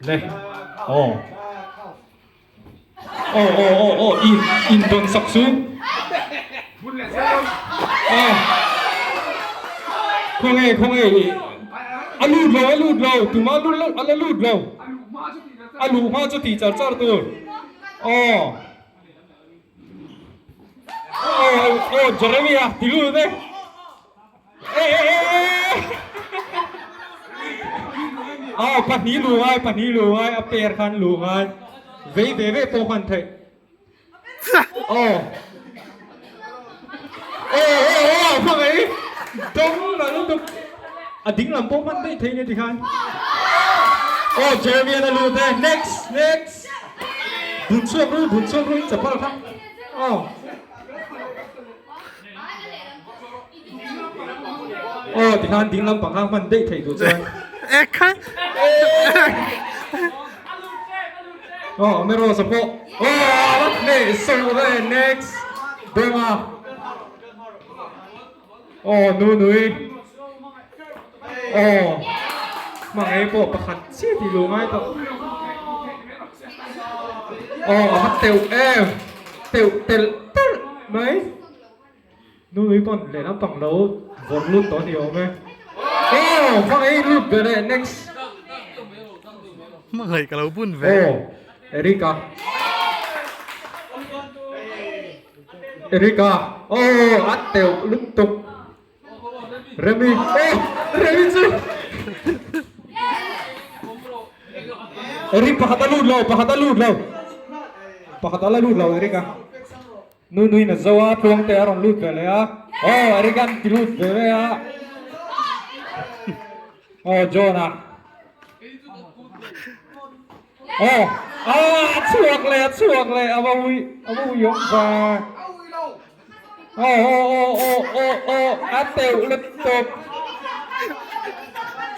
Le. Aw. Aw aw aw aw in in dawn sak chu. Aw. Khawnge khawnge i a lut lo a lut lo tuma lut lo a la lut lo. A luh hma chu tih char char tur. Aw. Aw aw Jeremy a ti lut e. Aw pahnih lu ngai pahnih lu ngai a per khan lu ngai vei ve ve pawh hman theih aw aw aw aw hmangaih dawng la lutuk a ding lam pawh hman daih thei nia tikhan aw Jeremy an a lut e next next bun chhuak ru bun chhuak ru in chapal kha aw. Aw tikhan ding lampang kha hman daih theih duh chuan. Ekhai. Aw Merosa pawh. Aw hneh so ve next Dawnga. Aw Nunui. Aw hmangaih pawh pakhat chiah tih luh ngai tawh. Aw a va teuh em teuh telh telh mai. Nunui pawn lehlam pang lo vawrh lut tawh a ni awm e. Aw hmangaih lut ve leh next. Hmangaih ka lo bun ve. Aw Erica. Erica aw a teuh lutuk. Remi aw Remi chu Eric pakhat a lut lo pakhat a lut lo pakhat a la lut lo Eric a Nunui na zo a Tluangte a rawn lut ve leh a aw Eric an ti lut ve ve a aw John a Aw ah a chhuak leh a chhuak leh a va ui a va ui awm va aw aw aw aw aw aw a teuh lutuk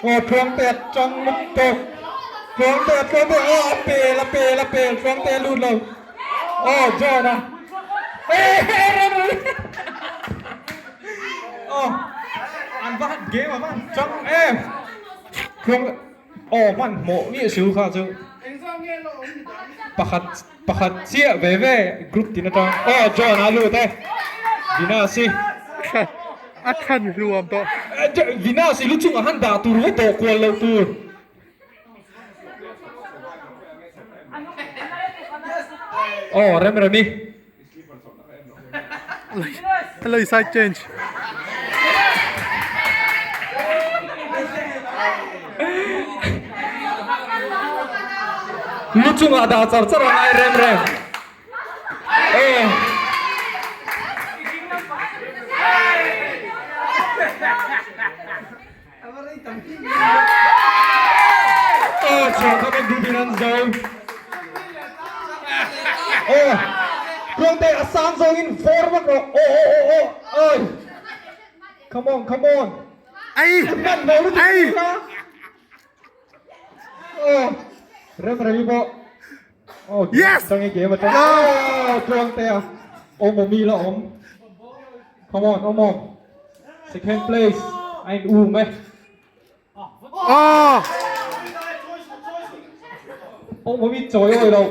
aw Tluangte a tang lutuk Tluangte a Tluangte aw a pel a pel a pel Tluangte a lut lo aw John a aw an va han game a va han tang em Tluang Aw hmanhmawh miah su kha chu pakhat pakhat chiah ve ve group tin atang aw John a lut e Vinas hi A thlan hluam tawh. Vinas hi lu chungah han dah tur vek tawh kual loh tur. Aw Remremi. Hello side change. Lu chungah dah char char a ngai rem rem. Eh. Aw chhuah kha kan duh in an zo. Aw Tluangte a sang zawng in vawr vak rawh. Aw aw aw aw ai. Come on come on. Ai. Hman lo lutuk Ai. kha. Aw rem remi pawh. Aw Yes. Tang i game atang. Aw Tluangte a awm awmi la awm. Come on awm awm. Second place a in um e. Aw. Awm awmi chawi awi lo.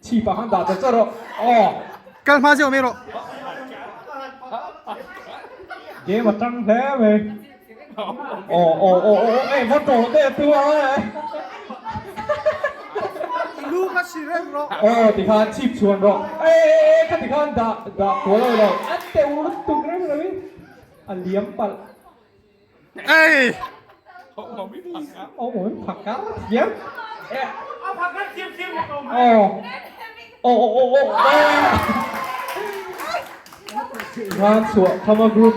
Chhip ah khan dah char char rawh. Aw. Kal hma zeuh mai rawh. Game a tang hle mai. Aw aw aw aw aw e va tawh te tu a e. Lu kha si reng rawh. Aw tikhan chhip chhuan rawh. E e e kha tikhan dah dah kual awi lo. A teuh lutuk reng lo in a liam palh. Ei. Aw mawi phak a thiam. A phak a thiam thiam ko. Aw aw aw aw aw. Khan chhuah khama group.